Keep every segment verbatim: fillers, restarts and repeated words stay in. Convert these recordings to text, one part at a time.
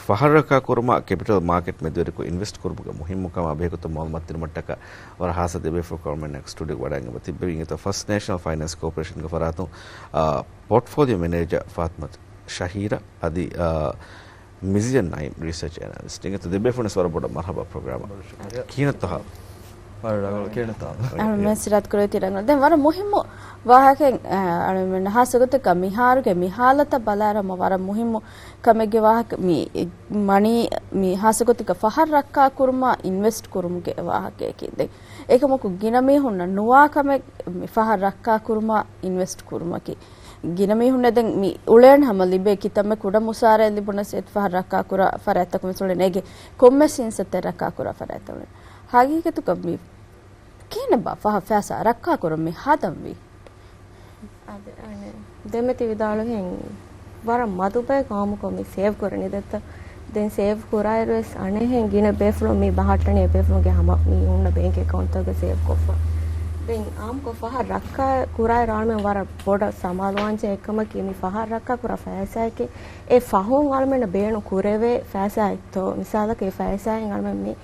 ފަހަރަށް ރައްކާ ކުރުމާ ކެޕިޓަލް މާކެޓް މެދުވެރިކޮށް އިންވެސްޓް ކުރުމުގެ މުހިއްމުކަމާ ބެހޭގޮތުން މައުލޫމާތު ދިނުމަށްޓަކާ ވަރަށް ހާއްސަ ދެބޭފުޅަކު އަޅުމެންނާ ސްޓޫޑިއޯގަ ވަޑައިގެން ތިއްބެވި. އިނގޭތޯ ފަސްޓް ނޭޝަނަލް ފައިނޭންސް ކޯޕަރޭޝަންގެ ފަރާތުން، އާ، ޕޯޓްފޯލިއޯ މެނޭޖަރ ފާތިމަތު ޝަހީރާ އަދި، އާ، މިޒިޔަން ނައީމް ރީސަރޗް އެނަލިސްޓް. އިނގޭތޯ ދެބޭފުޅުންވެސް ވަރަށް ބޮޑަށް މަރުޙަބާ ޕްރޮގްރާމަށް. ކިހިނެއްތޯ ހާލު؟ ވަރަށް ރަނގަޅު ކިހިނެއްތޯ؟ އަޅުމެން ސިރާތް ކުރެވި ތި ރަނގަޅު. ދެން ވަރަށް މުހިއްމު ވާހަކައެއް، އަ، އަޅުމެން ހާއްސަ ގޮތަކަށް މިހާރުގެ މި ހާލަތަށް ބަލާއިރު ހަމަ ވަރަށް މުހިއްމު ކަމެއްގެ ވާހަކަ، މި މަނީ، މި ހާއްސަ ގޮތަކަށް ފަހަރަށް ރައްކާ ކުރުމާ އިންވެސްޓް ކުރުމުގެ ވާހަކައަކީ. ދެން އެކަމަކު ގިނަ މީހުންނަށް ނުވާ ކަމެއް މި ފަހަރަށް ރައްކާ ކުރުމާ އިންވެސްޓް ކުރުމަކީ. ގިނަ މީހުންނަށް ދެން މި އުޅޭން ހަމަ ލިބޭ ކިތަންމެ ކުޑަ މުސާރައެއް ލިބުނަސް އެ ފަހަރަށް ރައްކާ ކުރާ ފަރާތްތަކުން ވެސް އުޅޭނެ. އޭގެ ކޮންމެސް ހިންސަތައް ރައްކާ ކުރާ ފަރާތްތައް އުޅޭނެ. ހަގީގަތުގަ މި ކިހިނެއްބާ ފަހަށް ފައިސާ ރައްކާ ކުރަން މި ހަދަންވީ؟ އަދި އަނެއް ދެމެތި ވިދާޅުވިހެން ވަރަށް މަދު ބަޔަކު އާއްމުކޮށް މި ސޭވް ކުރަނީ ދެއްތަ؟ ދެން ސޭވް ކުރާއިރު ވެސް އަނެއްހެން ގިނަ ބޭފުޅުން މި ބަހައްޓަނީ އެ ބޭފުޅުންގެ ހަމަ މި ހުންނަ ބޭންކް އެކައުންޓްތަކުގަ ސޭވް ކޮށްފަ. ދެން އާއްމުކޮށް ފަހަށް ރައްކާ ކުރާއިރު އަޅުމެން ވަރަށް ބޮޑަށް ސަމާލުވާންޖެހޭ އެއްކަމަކީ މި ފަހަށް ރައްކާ ކުރާ ފައިސާއަކީ އެ ފަހުން އަޅުމެންނަށް ބޭނުން ކުރެވޭ ފައިސާއެއްތޯ؟ މިސާލަކަށް އެ ފައިސާއިން އަޅުމެން މި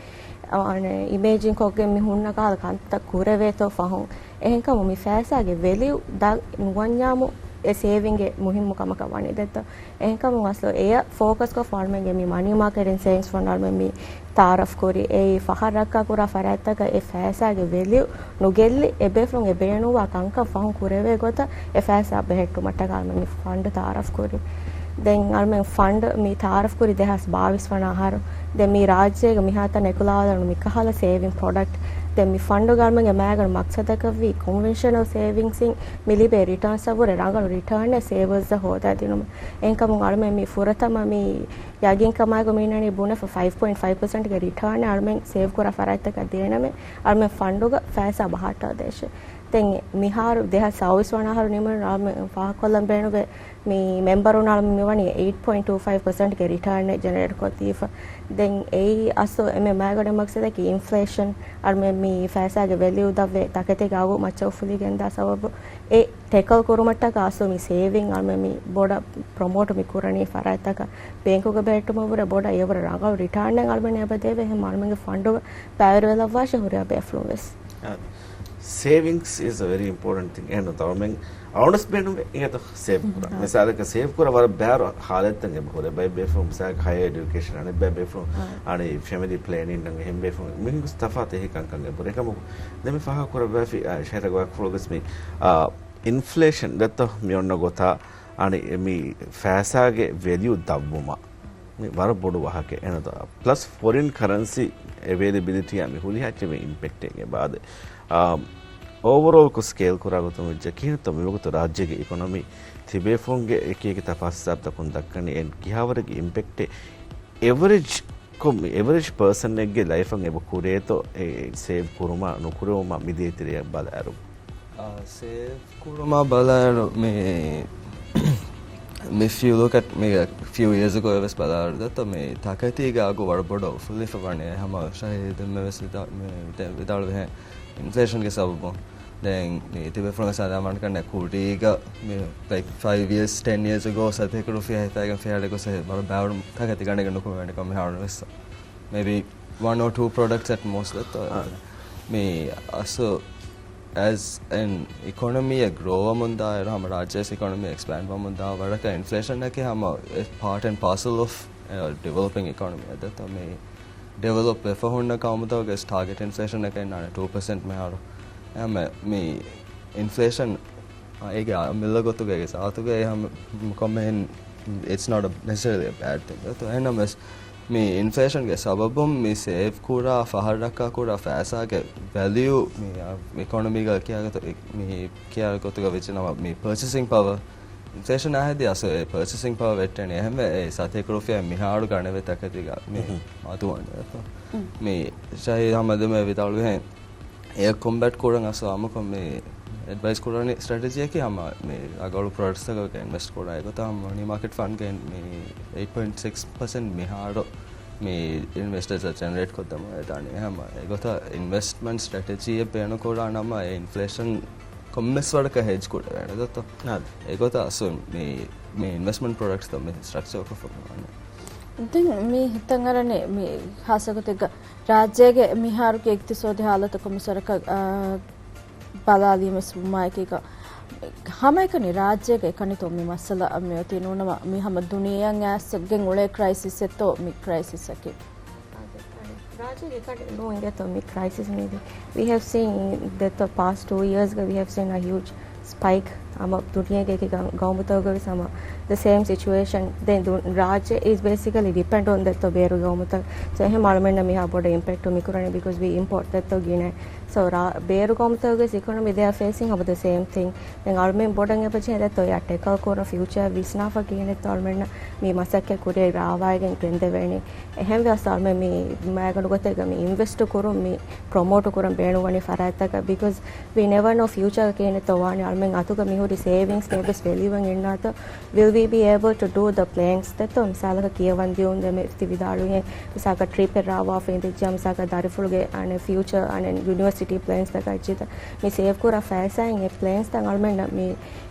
އަނެއް އިމޭޖިން ކޮށްގެން މި ހުންނަ ކަހަލަ ކަންތައް ކުރެވޭތޯ ފަހުން. އެހެންކަމުން މި ފައިސާގެ ވެލިއު ދަށް ނުވަންޏާމު އެ ސޭވިންގެއް މުހިއްމު ކަމަކަށް ވަނީ ދެއްތޯ؟ އެހެންކަމުން އަސްލު އެޔަށް ފޯކަސްކޮށް އަޅުމެންގެ މި މަނީ މާކެޓިން ސޭވިންގްސް ފަންޑް އަޅުމެން މި ތައާރަފް ކުރި. އެއީ ފަހަށް ރައްކާ ކުރާ ފަރާތްތަކަށް އެ ފައިސާގެ ވެލިއު ނުގެއްލި، އެ ބޭފުޅުން އެ ބޭނުންވާ ކަންކަން ފަހުން ކުރެވޭ ގޮތަށް އެ ފައިސާ ބެހެއްޓުމަށްޓަކާ އަޅުމެން މި ފަންޑް ތައާރަފް ކުރި. ދެން އަޅުމެން ފަންޑް މި ތައާރަފް ކުރި ދެހާސް ބާވީސް ވަނަ އަހަރު. ދެން މި ރާއްޖޭގެ މިހާތަނަށް އެކުލަވާލަނު މިކަހަލަ ސޭވިން ޕްރޮޑަކްޓް. ދެން މި ފަންޑުގަ އަޅުމެންގެ މައިގަނޑު މަޤްޞަދަކަށްވީ ކޮންވެންޝަނަލް ސޭވިންގްސްއިން މި ލިބޭ ރިޓާންސްއަށްވުރެ ރަނގަޅު ރިޓާނެއް ސޭވަރސްއަށް ހޯދާދިނުމަށް. އެހެންކަމުން އަޅުމެން މި ފުރަތަމަ މި ޔަގީންކަމާއެކު މި އިންނަނީ ބުނެފަ ފައިވް ޕޮއިންޓް ފައިވް ޕަސެންޓްގެ ރިޓާނެއް އަޅުމެން ސޭވް ކުރާ ފަރާތްތަކަށް ދޭނަމޭ، އަޅުމެން ފަންޑުގަ ފައިސާ ބަހައްޓާދޭށޭ. ދެން މިހާރު ދެހާސް ސައުވީސް ވަނަ އަހަރު ނިމުނު އަޅުމެން ފާހަގަކޮށްލަން ބޭނުންވޭ، މި މެމްބަރުން އަޅުމެން މިވަނީ އެއިޓް ޕޮއިންޓް ޓޫ ފައިވް ޕަސެންޓްގެ ރިޓާނެއް ޖެނެރޭޓް ކޮށްދީފަ. ދެން އެއީ އަސްލު އެންމެ މައިގަނޑު މަޤްޞަދަކީ އިންފްލޭޝަން އަޅުމެން މި ފައިސާގެ ވެލިއު ދަށްވެ ތަކެތީގެ އަގު މައްޗަށް އުފުލިގެންދާ ސަބަބު އެ ޓެކަލް ކުރުމަށްޓަކާ އަސްލު މި ސޭވިން އަޅުމެން މި ބޮޑަށް ޕްރޮމޯޓް މި ކުރަނީ ފަރާތްތަކަށް ބޭންކުގަ ބެހެއްޓުމަށްވުރެ ބޮޑަށް އެވަރަށް ރަނގަޅު ރިޓާނެއް އަޅުމެން އެބަ ދޭވޭ. އެހެން އަޅުމެންގެ ފަންޑުގަ ބައިވެރިވެލައްވާށޭ ހުރިހާ ބޭފުޅުން ވެސް. ސޭވިންގްސް އިޒް އަ ވެރީ އިމްޕޯޓެންޓް ތިންގް. އެހެން ނުވަތަ އަޅުމެން އަވަރނަސް ބޭނުންވޭ އިނގޭތޯ ސޭވް ކުރާ. މިސާލަކަށް ސޭވް ކުރާ ވަރަށް ބާރު ހާލަތްތައް އެބަ ހުރޭ. ބައެއް ބޭފުޅުން މިސާލަކަށް ހަޔަރ އެޑިއުކޭޝަން، އަނެއް ބައެއް ބޭފުޅުން އަނެއް ފެމިލީ ޕްލޭނިން އަން އެހެން ބޭފުޅުން މިހިނގުސް ތަފާތު އެހެން ކަންކަން އެބަ ހުރޭ. އެކަމަކު ދެން މި ފާހަގަ ކުރައްވާފި، ޝަހީރާގެ ވާހަކަފުޅުގަސް މި، އާ، އިންފްލޭޝަން ދެއްތޯ މި އޮންނަ ގޮތާ އަނެއް މި ފައިސާގެ ވެލިއު ދަށްވުމަށް މި ވަރަށް ބޮޑު ވާހަކައެއް. އެނަދާ ޕްލަސް ފޮރިން ކަރަންސީ އެވޭލެބިލިޓީއާ މި ހުރިހާ އެއްޗެއް މި އިމްޕެކްޓެއް އެބައާދޭ. އާ، އޯވަރޯލްކޮށް ސްކޭލް ކުރާ ގޮތުން ވެއްޖެ ކިހިނެއްތޯ މިވަގުތު ރާއްޖޭގެ އިކޮނޮމީ ތިބޭފުޅުންގެ އެކި އެކި ތަފާސް ހިސާބުތަކުން ދައްކަނީ އެން ކިހާވަރެއްގެ އިމްޕެކްޓެއް އެވަރެޖް ކޮށް، އެވަރެޖް ޕާސަނެއްގެ ލައިފަށް އެބަ ކުރޭތޯ އެ ސޭވް ކުރުމާ ނުކުރެވުމާ މި ދޭތެރެއަށް ބަލާއިރު؟ އާ، ސޭވް ކުރުމާ ބަލާއިރު މި، މި ފިއު ލުކް އެޓް މި ފިއު އިޔާސް އެގޯ ވެސް ބަލާއިރު ދެއްތޯ މި ތަކެތީގެ އަގު ވަރަށް ބޮޑަށް އުފުލިފަ ވަނީ. ހަމަ ޝަހީދު ދެންމެ ވެސް ވިދާ-، މި ދެ-، ވިދާޅުވިހެން އިންފްލޭޝަންގެ ސަބަބުން. ދެން މި ތިބޭފުޅުން ސާދާ މަންކަންނެ ކުރީގަ މި ލައިކް ފައިވް އިޔާސް، ޓެން އިޔާސް އެގޯ ސަތޭކަ ރުފިޔާ ހިފައިގެން ފިޔާ އަޑެއް ގޮސް ވަރަށް ބާރު ތަކެތި ގަނެގެން ނުކުމެވޭނެ ކަމަށް މިހާރު ވެސް. މޭބީ ވަން އޯ ޓޫ ޕްރޮޑަކްޓްސް އެޓް މޯސްޓް ދެއްތޯ. އާ. މި އަސްލު އެޒް އެން އިކޮނޮމީއެއް ގްރޯ ވަމުން ދާއިރު ހަމަ ރާއްޖޭސް އިކޮނޮމީ އެކްސްޕޭންޑް ވަމުން ދާ ވަރަކަށް އިންފްލޭޝަންއަކީ ހަމަ ޕާޓް އެންޑް ޕާސަލް އޮފް ޑިވެލޮޕިން އިކޮނޮމީ އެއް ދެއްތޯ. މި ޑިވެލޮޕް ވެފަ ހުންނަ ޤައުމުތަކުގެ ޓާގެޓް އިންފްލޭޝަން އެކަން އަންނާނެ ޓޫ ޕަސެންޓް މިހާރު. އެހެންވެ މި އިންފްލޭޝަން އޭގެ މިއްލަ ގޮތުގައި ޒާތުގައި ހަމަ ކޮންމެހެން it's not a necessarily a bad thing. ދެއްތޯ އެހެންނަމަވެސް މި އިންފްލޭޝަންގެ ސަބަބުން މި ސޭވް ކުރާ ފަހަށް ރައްކާ ކުރާ ފައިސާގެ ވެލިއު މި އިކޮނޮމީގަ ކިޔާ ގޮތު-، މި ކިޔާ ގޮތުގަ ވެއްޖެ ނަމަ މި ޕަރޗޭސިން ޕަވަރ އިންފްލޭޝަން އާހެދި އަސްލު އެ ޕަރޗޭސިން ޕަވަރ ވެއްޓެނީ. އެހެންވެ އެ ސަތޭކަ ރުފިޔާ މިހާރު ގަނެވޭ ތަކެތީގަ މި މަދުވަން. މި ޝަހީދު ހަމަ ދެންމެ ވިދާޅުވިހެން އެ ކޮމްބެޓް ކުރަން އަސްލު އާއްމުކޮށް މި އެޑްވައިސް ކުރަނީ ސްޓްރެޓެޖީއަކީ ހަމަ މި ރަނގަޅު ޕްރޮޑަކްޓްސްތަކަކަށް އިންވެސްޓް ކުރާ. އެގޮތަށް ހަމަ މަނީ މާކެޓް ފަންޑްގެ މި އެއިޓް ޕޮއިންޓް ސިކްސް ޕަސެންޓް މިހާރު މި އިންވެސްޓަރސް ޖެނެރޭޓް ކޮށްދެމުން ދާނީ. ހަމަ އެގޮތަށް އިންވެސްޓްމަންޓް ސްޓްރެޓެޖީއެއް ބޭނުންކުރާ ނަމަ އެ އިންފްލޭޝަން ކޮންމެސް ވަރަކަށް ހެޖް ކުރެވޭނެ ދެއްތޯ. އާދެ. އެގޮތަށް އަސްލު މި، މި އިންވެސްޓްމަންޓް ޕްރޮޑަކްޓްސްތައް މި ސްޓްރަކްޗަރ ކޮށްފަ ވާނެ. ދެން މި ހިތަށް އަރަނީ މި ހާއްސަގޮތެއްގަ ރާއްޖޭގެ މިހާރުގެ އިގްތިސޯދީ ހާލަތަކަށް މި ސަރަކަށް، އާ، ބަލާލީމަސް ވުމާއެކީގަ ހަމައެކަނި ރާއްޖޭގެ އެކަނިތޯ މި މައްސަލަ މިއޮތީ ނޫނަމަ މި ހަމަ ދުނިޔެއަށް އައިސްގެން އުޅޭ ކްރައިސިސްއެއްތޯ މި ކްރައިސިސްއަކީ. ރާއްޖޭގެ އެކަނި ނޫން އިނގޭތޯ މި ކްރައިސިސް މީދީ. We have seen the, the past two years ގަ we have seen a huge spike ހަމަ ދުނިޔޭގެ އެކި ގަ-، ގައުމުތަކުގަ ވެސް ހަމަ the same situation. ދެން ދު-، ރާއްޖެ is basically depend on ދެއްތޯ ބޭރު ގައުމުތައް. So އެހެން އަޅުމެންނަށް މިހާ ބޮޑަށް އިމްޕެކްޓު މިކުރަނީ because we import ދެއްތޯ ގިނަ. So ރާ-، ބޭރު ގައުމުތަކުގެ އިކޮނޮމީ they are facing ހަމަ the same thing. ދެން އަޅުމެން ބޮޑަށް އެބަޖެހޭ ދެއްތޯ އެއާ ޓެކަލް ކުރުން ފިއުޗާ ވިސްނާފަ ގިނަ ދެއްތޯ އަޅުމެންނަށް މި މަސައްކަތް ކުރިއަށް ރާވާގެން ގެންދެވޭނީ. އެހެންވެ އަސް އަޅުމެން މި މައިގަނޑު ގޮތެއްގަ މި އިންވެސްޓު ކުރުން މި ޕްރޮމޯޓު ކުރަން ބޭނުންވަނީ ފަރާތްތަކަށް. Because we never know ފިއުޗާގަ ކިހިނެއްތޯ ވާނީ. އަޅުމެން އަތުގަ މިހުރި ސޭވިންގްސް މި އެއްވެސް ވެލިއުއެއް އިންނާތޯ will we be able to do the plans ދެއްތޯ މިސާލަކަށް ކިޔަވަން ދިޔުން ދެމެ ތި ވިދާޅުވިހެން މިސާލަކަށް ޓްރިޕެއް ރާވާފަ އިނދެއްޖާ މިސާލަކަށް ދަރިފުޅުގެ އަނެއް ފިއުޗާ އަނެއް ޔުނިވަރސިޓީ ޕްލޭންސްތަކަށް އެއްޗިތަ މި ސޭވް ކުރާ ފައިސާއިން އެ ޕްލޭންސްތައް އަޅުމެންނަށް މި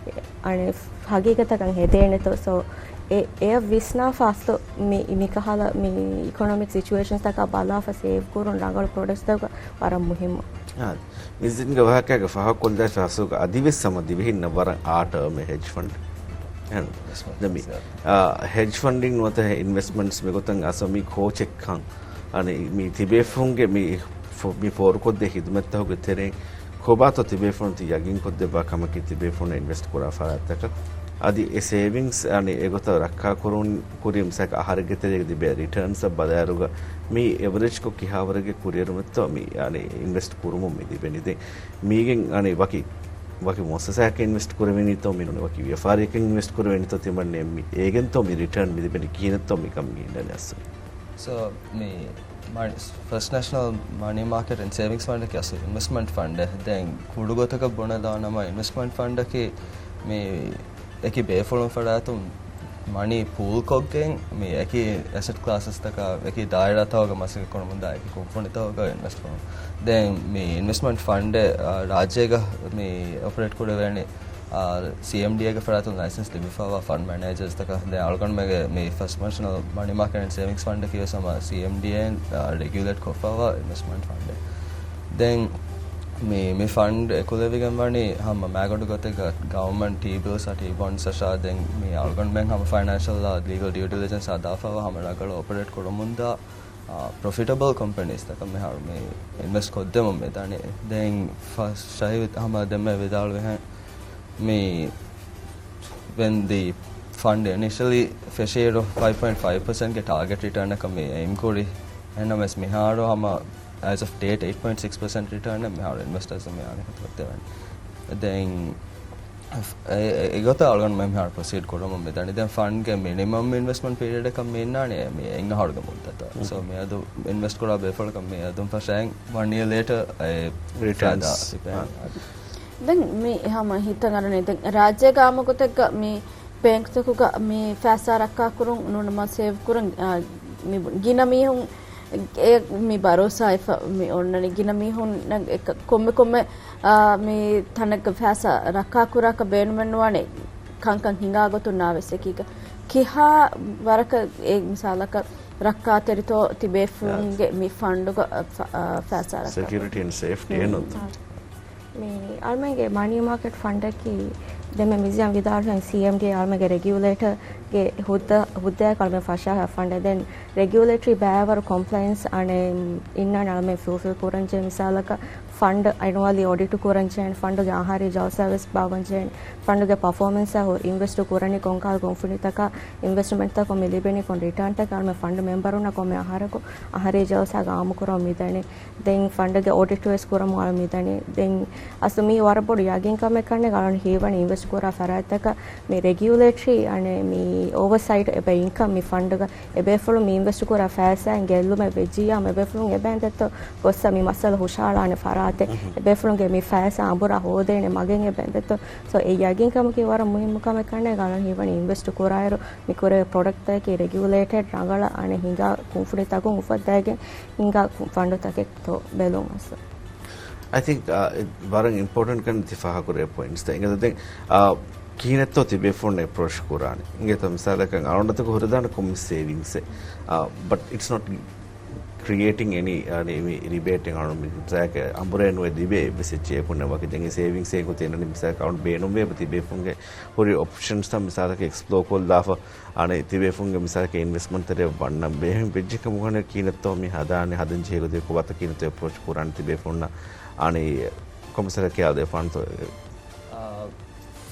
އަނެއް ހަގީގަތަކަށް ހެދޭނެތޯ. ސޯ އެ، އެއަށް ވިސްނާފަ އަސްލު މި، މިކަހަލަ މި އިކޮނޮމިކް ސިޗުއޭޝަންސްތަކާ ބަލާފަ ސޭވް ކުރުން ރަނގަޅު ޕްރޮޑަކްޓްސްތަކަށް ވަރަށް މުހިއްމު. އާ، މިޒިންގެ ވާހަކައިގެ ފާހަގަކޮށްލާފަ ހަސޫގަ އަދިވެސް ހަމަ ދިވެހިންނަށް ވަރަށް އާ ޓާމެއް ހެޖް ފަންޑް. އެހެން. ދެން މި، އާ، ހެޖް ފަންޑިން ނުވަތަ އިންވެސްޓްމަންޓްސް މިގޮތަށް އަސަ މި ކޯޗެއްކަން. އަނެ މި ތިބޭފުންގެ މި ފު-، މި ފޯރުކޮށްދޭ ހިދުމަތްތަކުގެ ތެރެއިން ކޮބާތޯ ތިބޭފުން ތި ޔަގީންކޮށްދެއްވާ ކަމަކީ ތިބޭފުން އިންވެސްޓް ކުރާ ފަރާތްތަކަށް. އަދި އެ ސޭވިންގްސް އަނެ އެގޮތަށް ރައްކާކުރުން ކުރި މިސާލަކަށް އަހަރެއްގެ ތެރޭގަ ތިބޭ ރިޓާންސް އަށް ބަލާއިރުގަ މި އެވަރޭޖްކޮށް ކިހާވަރެއްގެ ކުރިއެރުމެއްތޯ މި އަނެ އިންވެސްޓް ކުރުމުން މި ލިބެނީ. ދެން މީގެން އަނެ ވަކި، ވަކި މުއައްސަސާއަކަށް އިންވެސްޓް ކުރެވެނީތޯ މި ނޫނީ ވަކި ވިޔަފާރިއަކަށް އިންވެސްޓް ކުރެވެނީތޯ ތިމަންނެ މި އޭގެންތޯ މި ރިޓާން މި ލިބެނީ ކިހިނެއްތޯ މި ކަމަކީ އިންނަނީ އަސްލު. ސޯ މި މަ-، ފަސްޓް ނޭޝަނަލް މަނީ މާކެޓް އެންޑް ސޭވިންގްސް ފަންޑަކީ އަސްލު އިންވެސްޓްމަންޓް ފަންޑެއް. ދެން ކުޑަ ގޮތަކަށް ބުނެލާނަމަ އިންވެސްޓްމަންޓް ފަންޑަކީ މި އެކި ބޭފުޅުން ފަރާތުން މަނީ ޕޫލްކޮށްގެން މި އެކި އެސެޓް ކްލާސަސްތަކާ އެކި ދާއިރާތަކުގަ މަސައްކަތް ކުރަމުންދާ އެކި ކުންފުނިތަކުގަ އިންވެސްޓް ކުރުން. ދެން މި އިންވެސްޓްމަންޓް ފަންޑެއް، އާ، ރާއްޖޭގަ މި އޮޕަރޭޓް ކުރެވޭނެ އާ، ސީއެމްޑީއޭގެ ފަރާތުން ލައިސަންސް ލިބިފައިވާ ފަންޑް މެނޭޖަރސްތަކަށް ދެން އަޅުގަނޑުމެންގެ މި ފަސްޓް ނޭޝަނަލް މަނީ މާކެޓް އެންޑް ސޭވިންގްސް ފަންޑަކީ ވެސް ހަމަ ސީއެމްޑީއޭން، އާ، ރެގިއުލޭޓް ކޮށްފައިވާ އިންވެސްޓްމަންޓް ފަންޑެއް. ދެން މި، މި ފަންޑް އެކުލެވިގެން ވަނީ ހަމަ މައިގަނޑު ގޮތެއްގަ ގަވަރމަންޓް ޓީ ބިލްސް އާ ޓީ ބޮންޑްސް އަށާ ދެން މި އަޅުގަނޑުމެން ހަމަ ފައިނޭންޝަލް އާ ލީގަލް ޑިއު ޑިލިޖެންސް އާ ދާފައިވާ ހަމަ ރަނގަޅަށް އޮޕަރޭޓް ކުރަމުންދާ އާ، ޕްރޮފިޓަބަލް ކަމްޕެނީސްތަކަށް މިހާރު މި އިންވެސްޓް ކޮށްދެމުން މިދަނީ. ދެން ފަސް ޝަހީދު އަހްމަދު ދެންމެ ވިދާޅުވިހެން މި when the fund initially ފެށިއިރު ފައިވް ޕޮއިންޓް ފައިވް ޕަސެންޓްގެ ޓާގެޓް ރިޓާނަކަށް މި އެއިމް ކުރި. އެހެންނަމަވެސް މިހާރު ހަމަ as of date އެއިޓް ޕޮއިންޓް ސިކްސް ޕަސެންޓް ރިޓާނެއް މިހާރު އިންވެސްޓަރސް މި އަނެކަތަކަށް ދެވޭނެ. ދެން އެ، އެ، އެގޮތަށް އަޅުގަނޑު މިހާރު ޕްރޮސީޑް ކުރަމުން މިދަނީ. ދެން ފަންޑްގެ މިނިމަމް އިންވެސްޓްމަންޓް ޕީރިއަޑަކަށް މި އިންނާނީ މި އެއް އަހަރުގެ މުއްދަތަށް. ސޯ މިއަދު އިންވެސްޓް ކުރާ ބޭފުޅަކަށް މިއަދުން ފަށައިން ވަން އިޔަރ ލޭޓަރ އެ ރިޓާންސް ފައިދާ ލިބޭނެ. ދެން މި ހަމަ ހިތަށް އަރަނީ ދެން ރާއްޖޭގަ އާއްމު ގޮތެއްގަ މި ބޭންކްތަކުގަ މި ފައިސާ ރައްކާކުރުން ނޫނަމަ ސޭވް ކުރަން، އާ، މި ގިނަ މީހުން އެ މި ބަރޯސާ އެފަ މި އޮންނަނީ ގިނަ މީހުންނަށް އެކަ-، ކޮންމެ ކޮންމެ، އާ، މި ތަނަކަށް ފައިސާ ރައްކާކުރާކަށް ބޭނުމެއްނުވާނެ ކަންކަން ހިނގާ ގޮތުން ނާވެސް އެކީގަ. ކިހާ ވަރަކަށް އެ މިސާލަކަށް ރައްކާތެރިތޯ ތިބޭފުޅުންގެ މި ފަންޑުގަ، އަ، ފަ-، އަ، ފައިސާ ރައްކާ ސެކިއުރިޓީ އެންޑް ސޭފްޓީ އެއް ނޫން. މި އަޅުމެންގެ މަނީ މާކެޓް ފަންޑަކީ ދެންމެ މިޒިޔަން ވިދާޅުވިހެން ސީއެމްޑީއޭ އަޅުމެންގެ ރެގިއުލޭޓަރގެ ހުއްދަ، ހުއްދައަކަށް އަޅުމެން ފަށާފަ ފަންޑެއް. ދެން ރެގިއުލޭޓަރީ ބައިވަރު ކޮމްޕްލަޔަންސް އަނެއް އިންނާނެ އަޅުމެން ފުލްފިލް ކުރަންޖެހޭ. މިސާލަކަށް ފަންޑް އެނުއަލީ އޮޑިޓު ކުރަންޖެހޭނެ، ފަންޑުގެ އަހަރީ ޖަލްސާވެސް ބާއްވަންޖެހޭނެ، ފަންޑުގެ ޕަފޯމެންސާ ހުރި އިންވެސްޓު ކުރަނީ ކޮންކަހަލަ ކުންފުނިތަކާ، އިންވެސްޓްމަންޓްތަކުން މި ލިބެނީ ކޮން ރިޓާންތަކެއް އަޅުމެން ފަންޑް މެމްބަރުންނަށް ކޮންމެ އަހަރަކު އަހަރީ ޖަލްސާގަ އާއްމުކުރަމުން މިދަނީ. ދެން ފަންޑުގެ އޮޑިޓް ވެސް ކުރަމުން އަޅު މިދަނީ. ދެން އަސްލު މީ ވަރަށް ބޮޑު ޔަގީންކަމެއް ކަންނޭނގެ އަޅުން ހީވަނީ އިންވެސްޓް ކުރާ ފަރާތްތަކަށް މި ރެގިއުލޭޓަރީ އަނެއް މި އޯވަސައިޓް އެބަ އިންކަމް މި ފަންޑުގަ އެބޭފުޅުން މި އިންވެސްޓް ކުރާ ފައިސާއިން ގެއްލުމެއް ވެއްޖިއްޔާ އެބޭފުޅުން އެބައިން ދެއްތޯ ގޮއްސަ މި މައްސަލަ ހުށަހަޅާނެ ފަރާތެއް. އެބޭފުޅުންގެ މި ފައިސާ އަނބުރާ ހޯދޭނެ މަގެއް އެބައިން ދެއްތޯ. ސޯ އެ ޔަގީންކަމަކީ ވަރަށް މުހިއްމު ކަމެއް ކަންނޭނގެ އަޅުން ހީވަނީ އިންވެސްޓް ކުރާއިރު މި ކުރެވޭ ޕްރޮޑަކްޓްތަކަކީ ރެގިއުލޭޓެޑް ރަނގަޅަށް އަނެއް ހިނގާ ކުންފުނިތަކުން އުފައްދައިގެން ހިނގާ ފަންޑުތަކެއްތޯ ބެލުން އަސްލު. އައި ތިންކް، އާ، ވަރަށް އިމްޕޯޓެންޓް ކަން ތި ފާހަގަކުރޭ ޕޮއިންޓްސްތައް. އިނގޭތޯ ދެން، އާ، ކިހިނެއްތޯ ތިބޭފުޅުން އެޕްރޯޗް ކުރާނީ؟ އިނގޭތޯ މިސާލަކަށް އަޅުގަނޑު ކުރިދާނެ ކޮންމެސް ސޭވިންގްސެއް. ބަޓް އިޓްސް ނޮޓް ކްރިއޭޓިން އެނީ ރިބޭޓް. އަޅުގަނޑު މިސާލަކަށް އަނބުރޭ ނުވެ ލިބޭ އެއްވެސް އެއްޗެއް އެކުންނެ ވަކި ދެން ސޭވިންގްސް އެކު ތިނަނީ މިސާލަކަށް އަޅުގަނޑު ބޭނުންވޭ ތިބޭފުޅުންގެ ހުރި އޮޕްޝަންސްތައް މިސާލަކަށް އެކްސްޕްލޯ ކޮށްލާފަ އަނެއް ތިބޭފުންގެ މިސާލަކަށް އިންވެސްޓްމަންޓް ތެރެއަށް ވަންނަން ބޭހެން ވެއްޖެކަމުގަނެ ކީނަތޯ މި ހަދާނެ ހަދަން ޖެހިގޮތެ ކޮބާތަ ކީނަތޯ އެޕްރޯޗް ކުރާނެ ތިބޭފުންނަށް އަނެއް ކޮމިސަރ ކިޔާ ދެފާންތޯ؟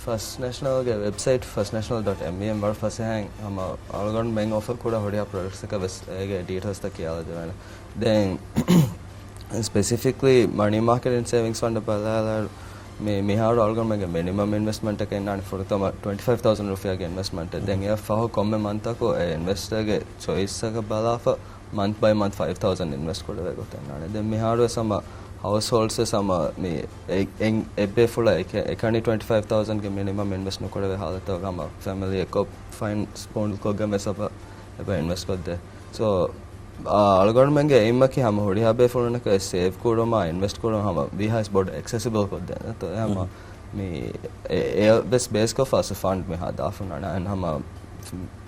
ފަސްޓް ނޭޝަނަލްގެ ވެބްސައިޓް ފަސްޓް ނޭޝަނަލް ޑޮޓް އެމްވީއެމް ވަރަށް ފަސޭހައިން ހަމަ އަޅުގަނޑުމެން އޮފަރ ކުރާ ހުރިހާ ޕްރޮޑަކްޓްސްތަކަށް ވެސް އޭގެ ޑީޓެއިލްސްތައް ކިޔާލަދެވޭނެ. ދެން ސްޕެސިފިކްލީ މަނީ މާކެޓިން ސޭވިންގްސް ފަންޑަށް ބަލާލާއިރު، މި މިހާރު އަޅުގަނޑުމެންގެ މިނިމަމް އިންވެސްޓްމަންޓަކަށް އިންނާނެ ފުރަތަމަ ޓްވެންޓީ ފައިވް ތައުޒަންޑް ރުފިޔާގެ އިންވެސްޓްމަންޓެއް. ދެން އެއަށް ފަހު ކޮންމެ މަންތަކު އެ އިންވެސްޓަރގެ ޗޮއިސްއަކަށް ބަލާފަ، މަންތް ބައި މަންތް ފައިވް ތައުޒަންޑް އިންވެސްޓް ކުރެވޭ ގޮތެއް އިންނާނެ. ދެން މިހާރު ވެސް ހަމަ ހައުސްހޯލްޑްސް ވެސް ހަމަ މި އެ-، އެ-، އެއްބޭފުޅަށް އެކަ-، އެކަނި ޓްވެންޓީ ފައިވް ތައުޒަންޑްގެ މިނިމަމް އިންވެސްޓް ނުކުރެވޭ ހާލަތުގަ ހަމަ ފެމިލީއަކަށް ފައިން ސްޕޯންޑް ކޮށްގެން ވެސް އެބަ އެބަ އިންވެސްޓް ކޮށްދޭ. ސޯ، އާ، އަޅުގަނޑުމެންގެ އެއިމަކީ ހަމަ ހުރިހާ ބޭފުޅުންނަކަށް ސޭވް ކުރުމާ އިންވެސްޓް ކުރުމަށް ހަމަ ވީހާވެސް ބޮޑަށް އެކްސެސިބަލް ކޮށްދޭނެ. އެހެން ހަމަ މި އެ-، އެ ވެސް ބޭސްކޮށްފަ އަސް ފަންޑް މި ހަދާފަ އަންނަ. އެހެން ހަމަ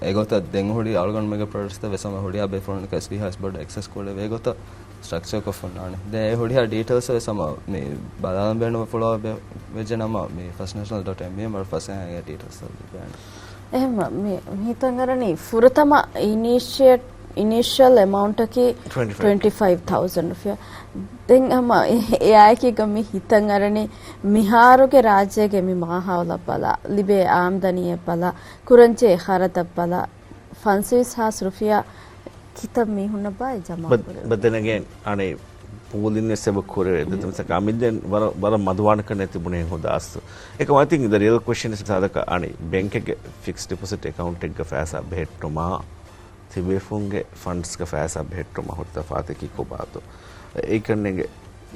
އެގޮތަށް ދެން ހުރި އަޅުގަނޑުމެންގެ ޕްރޮޑަކްޓްސްތައް ވެސް ހަމަ ހުރިހާ ބޭފުޅުންނަކަށް ވީހާވެސް ބޮޑަށް އެކްސެސް ކުރެވޭ ގޮތަށް ސްޓްރަކްޗަރ ކޮށްފަ އަންނާނެ. ދެން އެ ހުރިހާ ޑީޓެއިލްސް ވެސް ހަމަ މި ބަލާލަން ބޭނުން ފުޅާ ވެ-، ވެއްޖެ ނަމަ މި ފަސްޓް ނޭޝަނަލް ޑޮޓް އެމްވީއެމް ވަރަށް ފަސޭހައިން އެ ޑީޓެއްސް ލިބޭނެ. އެހެން މި-، މި ހިތަށް އަރަނީ ފުރަތަމަ އިނީޝިއޭޓް، އިނީޝަލް އެމައުންޓަކީ ޓްވެންޓީ ފައިވް. ޓްވެންޓީ ފައިވް ތައުޒަންޑް ރުފިޔާ. ދެން ހަމަ އެ-، އެއާއެކީގަ މި ހިތަށް އަރަނީ މިހާރުގެ ރާއްޖޭގެ މި މާހައުލަށް ބަލާ، ލިބޭ އާމްދަނީއަށް ބަލާ، ކުރަންޖެހޭ ޚަރަދަށް ބަލާ، ފަންސަވީސް ހާސް ރުފިޔާ ކިތައް މީހުންނަށް ބާއޭ ޖަމާ ބަ-، ކުރެވޭ؟ ބައްދެން އެގޭން، އަނެއް ޕޫލިން ވެސް އެބަ ކުރެވޭ. ދެތަ މިސާލަކަށް އަމިއްލައިން ވަރަށް، ވަރަށް މަދުވާނެ ކަންނޭ ތިބުނޭ ހުދާ އަސްލު. އެކަމް އައި ތިންކް ދަ ރިއަލް ކޮއެސްޗަން އިސް މިސާލަކަށް އަނެއް ބޭންކެއްގެ ފިކްސްޑް ޑިޕޮޒިޓް އެކައުންޓެއްގަ ފައިސާ ބެހެއްޓުމާ، ތިބޭފުންގެ ފަންޑްސްގަ ފައިސާ ބެހެއްޓުމާ ހުރި ތަފާތަކީ ކޮބާތޯ؟ އެއީ ކަންނޭނގެ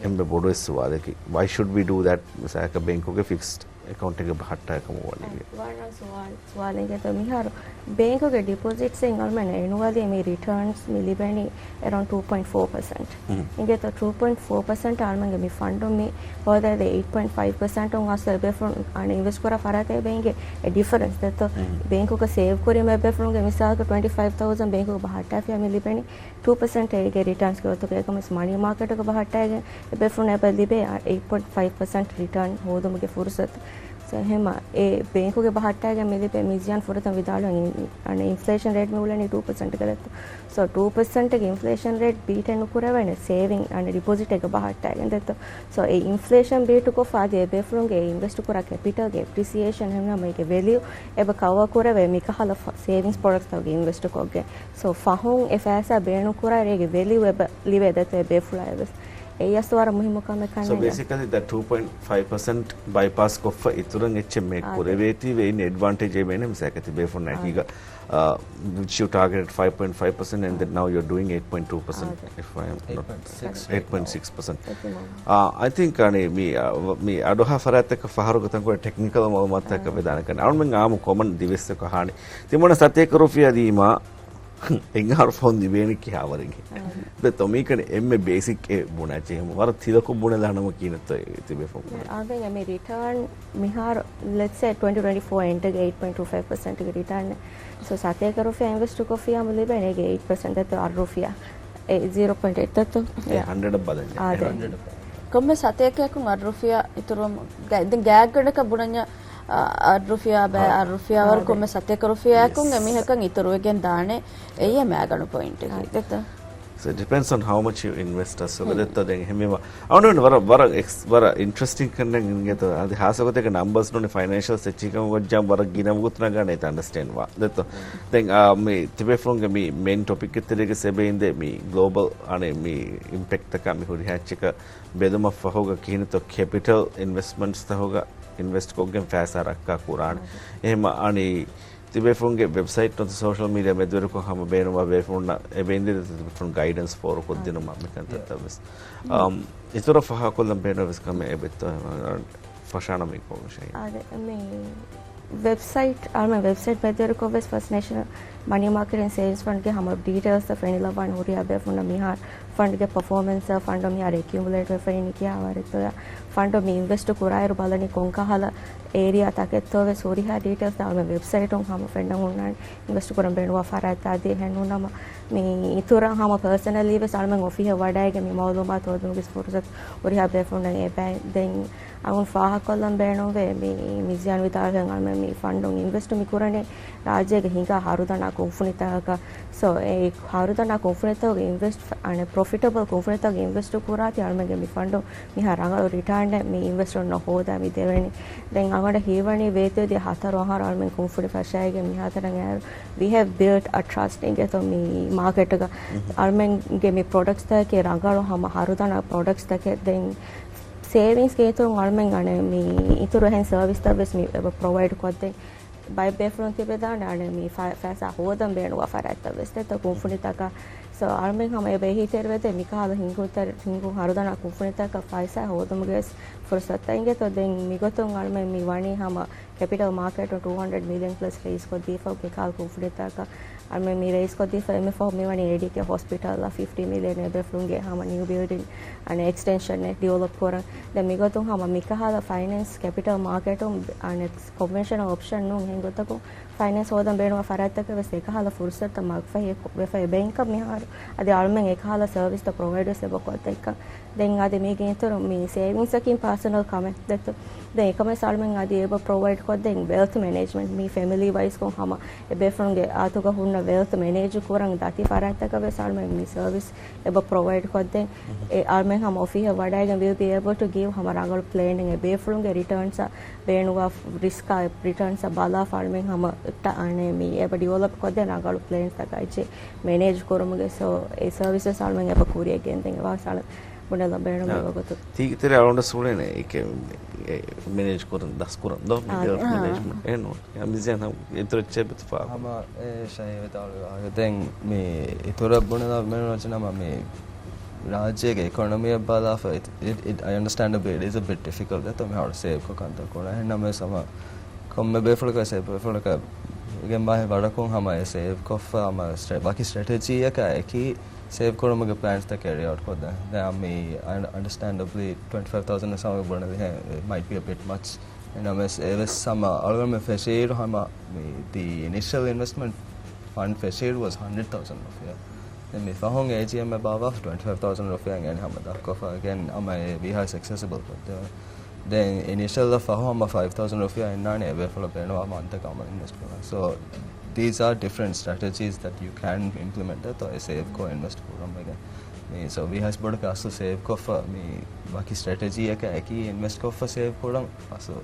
އެންމެ ބޮޑު ސުވާލަކީ، why should we do that؟ މިސާލަކަށް ބޭންކުގެ ފިކްސްޑް އެކައުންޓެއްގަ ބަހައްޓާ ކަމަށް ވަނީ. ވަރަށް ސުވާލު، ސުވާލެއް ގެތޯ. މިހާރު ބޭންކުގެ ޑިޕޮޒިޓްސް އިން އަޅުމެން އެނުއަލީ މި ރިޓާންސް މި ލިބެނީ އެރައުންޑް ޓޫ ޕޮއިންޓް ފޯ ޕަސެންޓް. އިނގޭތޯ ޓޫ ޕޮއިންޓް ފޯ ޕަސެންޓް އަޅުމެންގެ މި ފަންޑުން މި ހޯދައިދޭ އެއިޓް ޕޮއިންޓް ފައިވް ޕަސެންޓުން އަސްލު އެބޭފުޅުން އަނެއް އިންވެސްޓް ކުރާ ފަރާތެއް އެބަ އިނގޭ. އެ ޑިފަރެންސް ދެއްތޯ. ބޭންކުގަ ސޭވް ކުރީމަ އެބޭފުޅުންގެ މިސާލަކަށް ޓްވެންޓީ ފައިވް ތައުޒަންޑް ބޭންކުގަ ބަހައްޓާފިޔާ މި ލިބެނީ ޓޫ ޕަސެންޓް އޭގެ ރިޓާންސްގެ ގޮތުގަ. އެކަމަސް މަނީ މާކެޓުގަ ބަހައްޓާގެން އެބޭފުޅުން އެބަ ލިބޭ އެއިޓް ޕޮއިންޓް ފައިވް ޕަސެންޓް ރިޓާން ހޯދުމުގެ ފުރުސަތު. ސޯ އެހެމަ އެ ބޭންކުގެ ބަހައްޓާގެން މި ލިބޭ މި ޒިޔާން ފުރަތަމަ ވިދާޅުވަނީ އަނެއް އިންފްލޭޝަން ރޭޓް މި އުޅެނީ ޓޫ ޕަސެންޓްގަ ދެއްތޯ. ސޯ ޓޫ ޕަސެންޓްގެ އިންފްލޭޝަން ރޭޓް ބީޓެއް ނުކުރެވޭނެ ސޭވިން އަނެއް ޑިޕޮޒިޓެއްގަ ބަހައްޓާގެން ދެއްތޯ. ސޯ އެ އިންފްލޭޝަން ބީޓު ކޮށްފަ އަދި އެބޭފުޅުންގެ އިންވެސްޓް ކުރާ ކެޕިޓަލްގެ އެޕްރިސިއޭޝަން އެހެންނަމަ އޭގެ ވެލިއު އެބަ ކަވަރ ކުރެވޭ މިކަހަލަ ސޭވިންގްސް ޕްރޮޑަކްޓްތަކުގަ އިންވެސްޓް ކޮށްގެން. ސޯ ފަހުން އެ ފައިސާ ބޭނުން ކުރާއިރު އޭގެ ވެލިއު އެބަ ލިބޭ ދެއްތޯ އެބޭފުޅާ އެވެސް. އެއީ އަސްލު ވަރަށް މުހިއްމު ކަމެއް ކަންނޭނގެ. So basically the ޓޫ ޕޮއިންޓް ފައިވް ޕަސެންޓް ބައިޕާސް ކޮށްފަ އިތުރަށް އެއްޗެއް މޭކް އާދެ. ކުރެވޭތީވެ އިން އެޑްވާންޓޭޖް އެބޭނެ މިސާލަކަށް ތިބޭފުންނަކީގަ، އާ، which you targeted five point five percent and then now you're doing eight point two percent, if I am not, eight point six percent. I think އަނެއް މި، އާ، މި އަޑުއަހާ ފަރާތްތަކަށް ފަހަރުގަ ތަންކޮޅެއް ޓެކްނިކަލް މައުލޫމާތުތަކަށް އާދެ. ވެދާނެ ކަން. އަޅުމެން އާއްމު ކޮމަން ދިވެއްސަކު އަހާނެ. ތިމަން ސަތޭކަ ރުފިޔާ ދީމާ އެއް އަހަރު ފަހުން ލިބޭނީ ކިހާވަރެއް؟ އާ. ދެއްތޯ މީކަނި އެންމެ ބޭސިކް އެއް ބުނާ ޖެހެމު. ވަރަށް ތިލަކު ބުނެލާނަމަ ކީނަތޯ ތިބޭފުން ބުނެ. އާދެ، މި ރިޓާން މިހާރު، let's say, ޓްވެންޓީ ޓްވެންޓީ ފޯ އެންޑްގެ އެއިޓް ޕޮއިންޓް ޓޫ ފައިވް ޕަސެންޓްގެ ރިޓާން. ސޯ ސަތޭކަ ރުފިޔާ އިންވެސްޓް ކޮށްފިޔާމު ލިބޭނެ އޭގެ އެއިޓް ޕަސެންޓް ދެއްތޯ އަށް ރުފިޔާ. އެ ޒީރޯ ޕޮއިންޓް އެއް ދެއްތޯ. އެ ހަންޑްރެޑަށް ބަލަންޏާ. އާދެ. ކޮންމެ ސަތޭކައަކުން އަށް ރުފިޔާ އިތުރުވަމު، ގަ-، ދެން ގާތްގަނޑަކަށް ބުނަންޏާ، އަ، އަށް ރުފިޔާ ބައި އަށް ރުފިޔާ ވަރު ކޮންމެ ސަތޭކަ ރުފިޔާއަކުން އެމީހަކަށް އިތުރުވެގެން ދާނެ އެއީ މައިގަނޑު ޕޮއިންޓަކީ. އާދެ. So it depends on how much you invest އަސްލު. ދެއްތޯ ދެން އެހެންވީމަ އަޅުގަނޑު ވަރަށް، ވަރަށް އެކްސް-، ވަރަށް އިންޓްރެސްޓިން ކަންނެއް އިނގޭތޯ. އަދި ހާއްސަ ގޮތެއްގަ ނަމްބަރސް ނޫނީ ފައިނޭންޝަލް ސެޓް ކަމަށް ވައްޖާ ވަރަށް ގިނަ ވަގުތު ނަގާނެ އެތަ އަންޑަސްޓޭންޑް ވާ. ދެއްތޯ. ދެން އާ، މި ތިބޭފުޅުންގެ މި މެއިން ޓޮޕިކްގެ ތެރޭގަ އެބަ އިނދެ މި ގްލޯބަލް އަނެއް މި އިމްޕެކްޓްތަކާ މި ހުރިހާ އެއްޗަކަށް ބެލުމަށް ފަހުގަ ކިހިނެއްތޯ ކެޕިޓަލް އިންވެސްޓްމަންޓްސް ތަހުގަ އިންވެސްޓް ކޮށްގެން ފައިސާ ރައްކާ ކުރާނެ. އާދެ. އެހެމަ އަނި ތިބޭފުޅުންގެ ވެބްސައިޓް ނުވަތަ ސޯޝަލް މީޑިއާ މެދުވެރިކޮށް ހަމަ ބޭނުންވާ ބޭފުޅުންނަށް އެބަ އިނދެ ތިބޭފުޅުން ގައިޑެންސް ފޯރުކޮށްދިނުމަށް މިކަންތައްތައް ވެސް. އަމް، އިތުރަށް ފާހަގަކޮށްލަން ބޭނުންވެސް ކަމެއް އެބައޮތްތޯ ފަށާނަމީ ކޯ ޝަހީން. އާދެ، މި ވެބްސައިޓް، އަޅުމެން ވެބްސައިޓް މެދުވެރިކޮށް ވެސް ފަސްޓް ނޭޝަނަލް މަނީ މާކެޓިން ސޭވިންގސް ފަންޑްގެ ހަމަ ޑީޓެއިލްސް ފެނިލައްވާން ހުރިހާ ބޭފުންނަށް މިހާރު ފަންޑްގެ ޕަފޯމެންސް، ފަންޑު މިހާރު އެކިއުމުލޭޓް ވެފައި ކިހާ ވަރެއްތޯ، ފަންޑު މި އިންވެސްޓް ކުރާއިރު ބަލަނީ ކޮންކަހަލަ އޭރިއާ ތަކެއްތޯ ވެސް ހުރިހާ ޑީޓެއިލްސް އަޅުމެން ވެބްސައިޓުން ހަމަ ފެންނަން ހުންނާނެ. އިންވެސްޓް ކުރަން ބޭނުންވާ ފަރާތްތައް އަދި އެހެން ނޫން ނަމަ މި އިތުރަށް ހަމަ ޕާސަނަލީ ވެސް އަޅުމެން އޮފީހަށް ވަޑައިގެން މި މައުލޫމާތު ހޯދުމުގެ ފުރުސަތު ހުރިހާ ބޭފުންނަށް އެބައި. ދެން އަޅުގަނޑު ފާހަގަކޮށްލަން ބޭނުންވޭ، މި މިޒިޔާން ވިދާޅުވިހެން އަޅުމެން މި ފަންޑުން އިންވެސްޓް މި ކުރަނީ ރާއްޖޭގެ ހިނގާ ހަރުދަނާ ކުންފުނިތަކަކަށް. ސޯ، އެ ހަރުދަނާ ކުންފުނިތަކުގެ އިންވެސްޓް، އަނެއް ޕްރޮފިޓަބަލް ކުންފުނިތަކުގެ އިންވެސްޓް ކުރާތީ އަޅުމެންގެ މި ފަންޑުން މިހާ ރަނގަޅު ރިޓާނެއް މި އިންވެސްޓަރުންނަށް ހޯދާ މި ދެވެނީ. ދެން އަޅުގަނޑަށް ހީވަނީ ވޭތުވެދިޔަ ހަތަރު އަހަރު އަޅުމެން ކުންފުނި ފަށައިގެން މިހާތަނަށް އައިރު، we have built a trust އިނގޭތޯ މި މާކެޓުގަ. އަޅުމެންގެ މި ޕްރޮޑަކްޓްސްތަކެއް ރަނގަޅު ހަމަ ހަރުދަނާ ޕްރޮޑަކްޓްސްތަކެއް. ދެން ސޭވިންގސްގެ އިތުރުން އަޅުމެން އަނެއް މި އިތުރު އެހެން ސަރވިސްތައް ވެސް މި އެބަ ޕްރޮވައިޑް ކޮށްދޭ. ބައެއް ބޭފުޅުން ތިބެދާނެ އަނެއް މި ފަ-، ފައިސާ ހޯދަން ބޭނުންވާ ފަރާތްތައް ވެސް ދެތޯ ކުންފުނިތަކަށް. ސޯ، އަޅުމެން ހަމަ އެބަ އެހީތެރިވެދޭ މިކަހަލަ ހިނގުންތެރި-، ހިނގުން ހަރުދަނާ ކުންފުނިތަކަށް ފައިސާ ހޯދުމުގެ ވެސް ފުރުސަތުތައް އިނގޭތޯ. ދެން މިގޮތުން އަޅުމެން މި ވަނީ ހަމަ ކެޕިޓަލް މާކެޓުން ޓޫ ހަންޑްރެޑް މިލިއަން ޕްލަސް ރޭސް ކޮށްދީފަ މިކަހަލަ ކުންފުނިތަކަށް. އަޅުމެން މި ރޭސް ކޮށްދީފަ އެން އެފް އޯ މިވަނީ އޭޑީކޭ ހޮސްޕިޓަލްއަށް ފިފްޓީ މިލިއަން އެބޭފުޅުންގެ ހަމަ ނިއު ބިލްޑިން އަނެއް އެކްސްޓެންޝަނެއް ޑިވެލޮޕް ކުރަން. ދެން މިގޮތުން ހަމަ މިކަހަލަ ފައިނޭންސް ކެޕިޓަލް މާކެޓުން އަނެއް ކޮންވެންޝަނަލް އޮޕްޝަން ނޫން އެހެން ގޮތަކުން ފައިނޭންސް ހޯދަން ބޭނުންވާ ފަރާތްތަކަށް ވެސް އެކަހަލަ ފުރުސަތުތައް މަގުފަހި ވެފަ އެބައިންކަ މިހާރު އަދި އަޅުމެން އެކަހަލަ ސަރވިސްތައް ޕްރޮވައިޑް ވެސް އެބަ ކޮށްދެއްކަން. ދެން އަދި މީގެ އިތުރު މި ސޭވިންގސްއަކީ ޕާސަނަލް ކަމެއް ދެއްތޯ. ދެން އެކަމެސް އަޅުމެން އަދި އެބަ ޕްރޮވައިޑް ކޮށްދެން ވެލްތު މެނޭޖްމަންޓް މި ފެމިލީ ވައިސްކޮށް ހަމަ އެބޭފުޅުންގެ އަތުގަ ހުންނަ ވެލްތު މެނޭޖް ކުރަން ދަތި ފަރާތްތަކަށް ވެސް އަޅުމެން މި ސަރވިސް އެބަ ޕްރޮވައިޑް ކޮށްދެން. އެ އަޅުމެން ހަމަ އޮފީހަށް ވަޑައިގެން we'll be able to give ހަމަ ރަނގަޅު ޕްލޭނިން އެ ބޭފުޅުންގެ ރިޓާންސް ބޭނުންވާ ރިސްކާ ރިޓާންސް ބަލާފަ އަޅުމެން ހަމަ އަނެއް މި އެބަ ޑިވެލޮޕް ކޮށްދޭ ރަނގަޅު ޕްލޭންސްތަކާއި މެނޭޖް ކުރުމުގެ. ސޯ، އެ ސަރވިސަސް އަޅުމެން އެބަ ކުރިއަށް ގެންދެން އެވާސް އަޅު ބުނެލަ ބޭނުމެއް އާ. ވަގުތު. ތީ ތެރެ އަޅުގަނޑަށް ސުނޭނެ އެކެ މެނޭޖް ކުރަން ދަސް ކުރަން ދޯ މި އާ. ވެލްތް އާ. މެނޭޖްމަންޓް އެން ނޯ. މިޒޭން ހަމަ އިތުރަށް ޗެބެތި ފާ. ހަމަ އެ ޝައި ވެދާޅުވާ. ދެން މި އިތުރަށް ބުނެލަ މެނޭޖް ނަމަ މި ރާއްޖޭގެ އިކޮނޮމީއަށް ބަލާފަ އި-، އި-، އި-، އައި އަންޑަސްޓޭންޑް އިޓް އިޒް އަ ބިޓް ޑިފިކަލްޓް ދެތޯ މިހާރު ސޭވް ކޮށް ކަންތައް ކުރާ. އެހެން ނަމަވެސް ހަމަ ކޮންމެ ބޭފުޅަކަށް ސޭވް ބޭފުޅަކަށް ގެންބާހެ ވަރަކުން ހަމަ އެ ސޭވް ކޮށްފަ ހަމަ ސްޓްރެ-، ވަކި ސްޓްރެޓެޖީއަކާ އެކީ ސޭވް ކުރުމުގެ ޕްލޭންސްތަކެއް ކެރީ އައުޓް ކޮށްދޭ. ދެން މި އަން-، އަންޑަސްޓޭންޑަބްލީ ޓްވެންޓީ ފައިވް ތައުޒަން ސަމަގަ ބުނެލިހެން މައިޓް ބީ އަ ބިޓް މަޗް. އެހެން ނަމަވެސް އެވެސް ހަމަ އަޅުގަނޑުމެން ފެށިއިރު ހަމަ މި ދި އިނިޝަލް އިންވެސްޓްމަންޓް ފަންޑް ފެށިއިރު ވަސް ހަންޑްރެޑް ތައުޒަން ރުފިޔާ. ދެން މި ފަހުން އޭޖީއެމް އެބަ އަވާފަ ޓްވެންޓީ ފައިވް ތައުޒަން ރުފިޔާ އެން ހަމަ ދަށްކޮށްފަ ގެން ހަމަ އެ ވީހާ ސަކްސެސިބަލް ކޮށްދެވޭ. ދެން އިނިޝަލް ފަހު ހަމަ ފައިވް ތައުޒަން ރުފިޔާ އިންނާނެ އެބޭފުޅަށް ބޭނުންވާ މަންތަކަށް ހަމަ އިންވެސްޓް ކުރަން. So, these are different strategies that you can implement ދެތޯ އެ ސޭވް ކޮށް އިންވެސްޓް ކުރަން ވެގެން. މި، so، ވީހާ ބޮޑަކަށް އަސްލު ސޭވް ކޮށްފަ މި ވަކި ސްޓްރެޓެޖީއަކަށް އެކީ އިންވެސްޓް ކޮށްފަ ސޭވް ކުރަން އަސްލު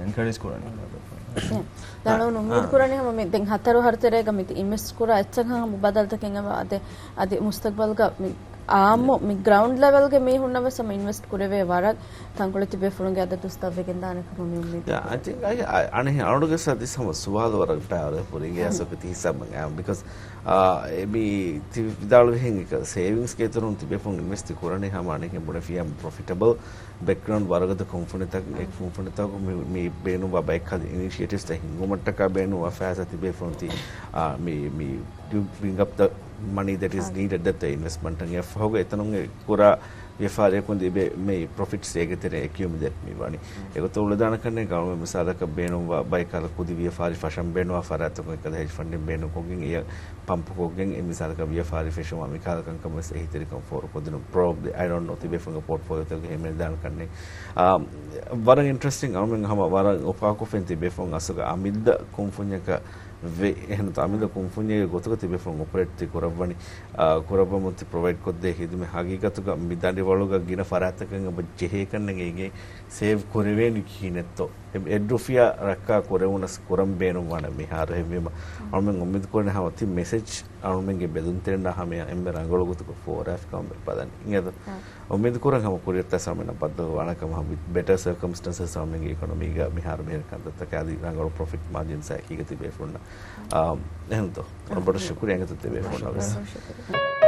އެންކަރޭޖް ކުރަނީ. ދަނޑުން އުއްމީދު ކުރަނީ ހަމަ މި ދެން ހަތަރު ހަރު ތެރޭގަ މި އިންވެސްޓް ކުރާ އެއްޗަކަށް ހަމަ ބަދަލުތަކެއް އެބަ އަދެ، އަދި މުސްތަގްބަލްގަ މި އާއްމު މި ގްރައުންޑް ލެވެލްގެ މީހުންނަށް ވެސް ހަމަ އިންވެސްޓް ކުރެވޭ ވަރަށް ތަންކޮޅެއް ތިބޭފުޅުންގެ އަދަދު ދަސްތައް ވެގެންދާނެ ކަމަށް މި އުއްމީދު ކުރަން. އަނެއް އަޅުގަނޑުގެ ސަ ދިސް ހަމަ ސުވާލު ވަރަށް ބައިވަރު ހުރި އިނގޭ އަސްލު ތި ހިސާބަށް އާ، ބިކޮޒް، އާ، އެ މި ތި ވިދާޅުވިހެން އެކަ ސޭވިންގސްގެ އިތުރުން ތިބޭފުޅުން އިންވެސްޓް ކުރަނީ ހަމަ އަނެއް ބުނެފިޔާ ޕްރޮފިޓަބަލް ބެކްގްރައުންޑް ވަރަށް ގަދަ ކުންފުނިތަކުން. އެ ކުންފުނިތަކުން މި، މި ބޭނުންވާ ބައެއް ކަލަ އިނިޝިއޭޓިވްސްތައް ހިންގުމަށްޓަކާ ބޭނުންވާ ފައިސާ ތިބޭފުޅުން ތި، އާ، މި، މި ބްރިންގް އަޕް ދަ މަނީ ދެޓް އިޒް ނީޑެޑް ދެތޯ އިންވެސްޓްމަންޓަށް. އެއަށްފަހުގަ އެތަނުން އެ ކުރާ ވިޔަފާރިއަކުން ލިބޭ މި ޕްރޮފިޓްސް އޭގެ ތެރޭ އެކިއުމިލޭޓް މި ވަނީ. އެގޮތަށް އުޅެދާނެ ކަންނޭނގެ އަޅުގަނޑު މިސާލަކަށް ބޭނުންވާ ބައެއް ކަލަ ކުދި ވިޔަފާރި ފަށަން ބޭނުންވާ ފަރާތްތަކުން އެކަލަ ހެޖް ފަންޑިން ބޭނުންކޮށްގެން އެ ޕަމްޕުކޮށްގެން އެ މިސާލަކަށް ވިޔަފާރި ފެށުމާ މިކަހަލަ ކަންކަމަށް ވެސް އެހީތެރިކަން ފޯރުކޮށްދިނުން. ޕްރޮބްލި، އައި ޑޯންޓް ނޯ، ތިބޭފުޅުންގެ ޕޯޓްފޯލިއޯތަކުގަ ހިމެނިދާނެ ކަންނޭނގެ. އާ، ވަރަށް އިންޓްރެސްޓިން. އަޅުމެން ހަމަ ވަރަށް އުފާކޮށްފިން ތިބޭފުޅުން އަސްލުގަ އަމިއްލަ ކުންފުންޏަކަށް ވެ، އެހެންތޯ އަމިއްލަ ކުންފުންޏެއްގެ ގޮތުގަ ތިބޭފުޅުން އޮޕަރޭޓް ތި ކުރައްވަނީ، އާ، ކުރައްވަމުން ތި ޕްރޮވައިޑް ކޮށްދޭ ހިދުމަތް ހަގީގަތުގަ މި ދަނޑިވަޅުގަ ގިނަ ފަރާތްތަކަށް އެބަ ޖެހޭ ކަންނޭނގެ އޭގެ ސޭވް ކުރެވޭނީ ކިހިނެއްތޯ؟ އެ، އެއް ރުފިޔާ ރައްކާ ކުރެވުނަސް ކުރަން ބޭނުންވާނެ މިހާރު. އެހެންވީމަ، އަޅުމެން އުއްމީދު ކުރަނީ ހަމަ ތި މެސެޖް އަޅުމެންގެ ބެލުންތެރިންނާ ހަމަޔަށް އެންމެ ރަނގަޅު ގޮތުގަ ފޯރާފިކަމަށް ބަލަނީ. އިނގޭތޯ؟ އާ. އުއްމީދު ކުރަން ހަމަ ކުރިއަށް ތަސް އަޅުމެންނަށް ބައްދަލުވާނެ ކަމަށް، ހަމަ ބެޓަރ ސަރކަމްސްޓެންސަސް އަޅުމެންގެ އިކޮނޮމީގަ މިހާރު މިހިރަ ކަންތައްތަކަށް އަދި ރަނގަޅު ޕްރޮފިޓް މާޖިންސް އެކީގަ ތިބޭފުޅުންނަށް. އާ، އެހެންތޯ؟ ވަރަށް ބޮޑަށް ޝުކުރިއްޔާ އިނގޭތޯ ތިބޭފުޅުންނަށް ވެސް. ވަރަށް ބޮޑަށް ޝުކުރިއްޔާ.